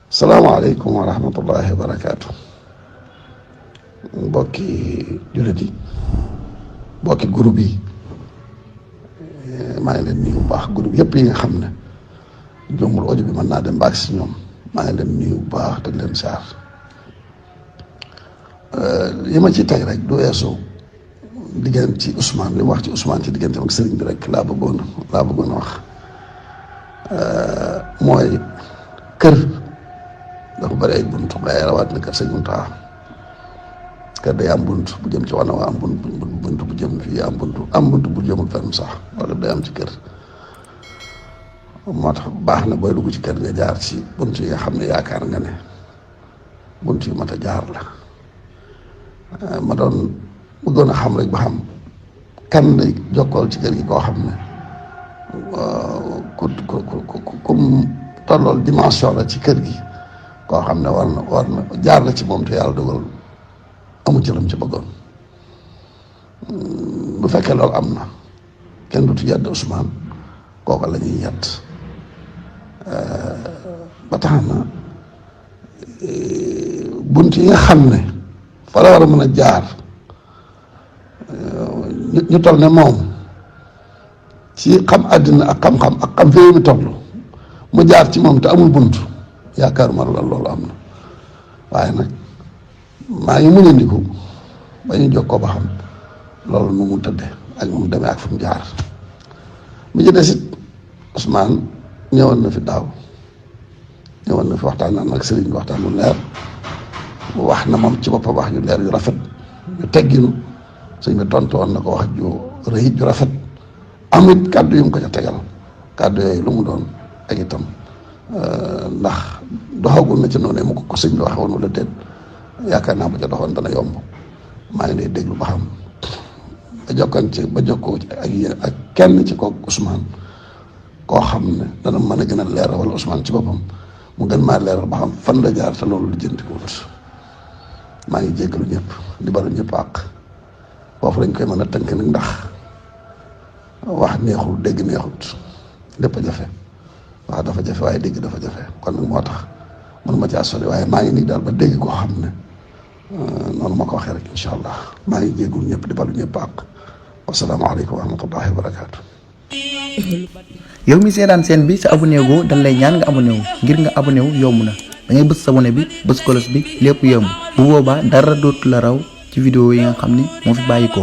salaamaaleykum wa rahmatullahi wa barakaatu. mbokki jullit yi mbokki groupe yi maa ngi leen nuyu bu baax groupe yëpp yi nga xam ne jombul audio bi mën naa dem baax si ñoom maa ngi leen nuyu bu baax te leen saar yi ma ci teg rek du weesu diggante ci Ousmane li mu wax ci Ousmane ci diggante ak sëriñ bi rek laa bëggoon a wax mooy kër dafa bëri ay bunt waaye rawaat na kër sëñ Muntaxa kër day am bunt bu jëm ci wana waa am bunt bu jëm fii am bunt bu jëmul fenn sax loolu day am ci kër moo tax baax na booy dugg ci kër nga jaar ci bunt yi nga xam ne yaakaar nga ne bunt yu mat a jaar la ma doon bëggoon a xam rek ba xam kan lay jokkool ci kër gi koo xam ne ku tollool dimension la ci kër gi koo xam ne war na jaar la ci moom te yàlla dogal amu ci lam ci bëggoon bu fekkee loolu am na kenn dutu yedd Ousmane kooku la ñuy yedd ba tax na bunt yi nga xam ne fa la war a mën a jaar ñu toll ne moom ci xam àddina ak xam-xam ak xam fi mi toll mu jaar ci moom te amul bunt yaakaaruma la loolu am na waaye nag maa ngi muñandiku ba ñu jokkoo ba xam loolu nu mu tëdde ak nu mu demee ak fu mu jaar mi ci des it Ousmane ñëwoon na fi daaw ñëwoon na fi waxtaan naan ak sëriñ bi waxtaan lu leer wax na moom ci boppam wax yu leer yu rafet yu tegginu sëñ bi tontu woon na ko wax ju rëy ju rafet amit kàddu yu mu ko ca tegal kàddu yooyu lu mu doon ak itam ndax doxagul na ci noonu mu ko sëñ bi waxee woon wala déet yaakaar naa ba ca doxoon dana yomb maa ngi lay déglu ba xam ba jokkoo ak kenn ci kooku Ousmane koo xam ne dana mën a gën a leeral wala Ousmane ci boppam mu gën maa leeral ba xam fan la jaar te loolu lu jëntikuwut maa ngi jéggalu ñëpp di balu ñëpp àq foofu lañ koy mën a tënk nag ndax wax neexul dégg neexut lépp a jafe wax dafa jafe waaye dégg dafa jafe kon nag moo tax mënu ma caa sori waaye maa ngi nii daal ba dégg koo xam ne noonu ma ko waxee rek incha allah maa ngi jéggul ñëpp di balu ñëpp àq wasalaamaaleykum wa rahmatullahi wa barakaatu. yow mi seetaan seen bi sa abonné goo dañ lay ñaan nga abonné wu ngir nga abonné wu yomb na da ngay bës sa abonné bi bës kolos bi lépp yomb bu boobaa dara dootu la raw ci vidéo yi nga xam ni moo fi bàyyi ko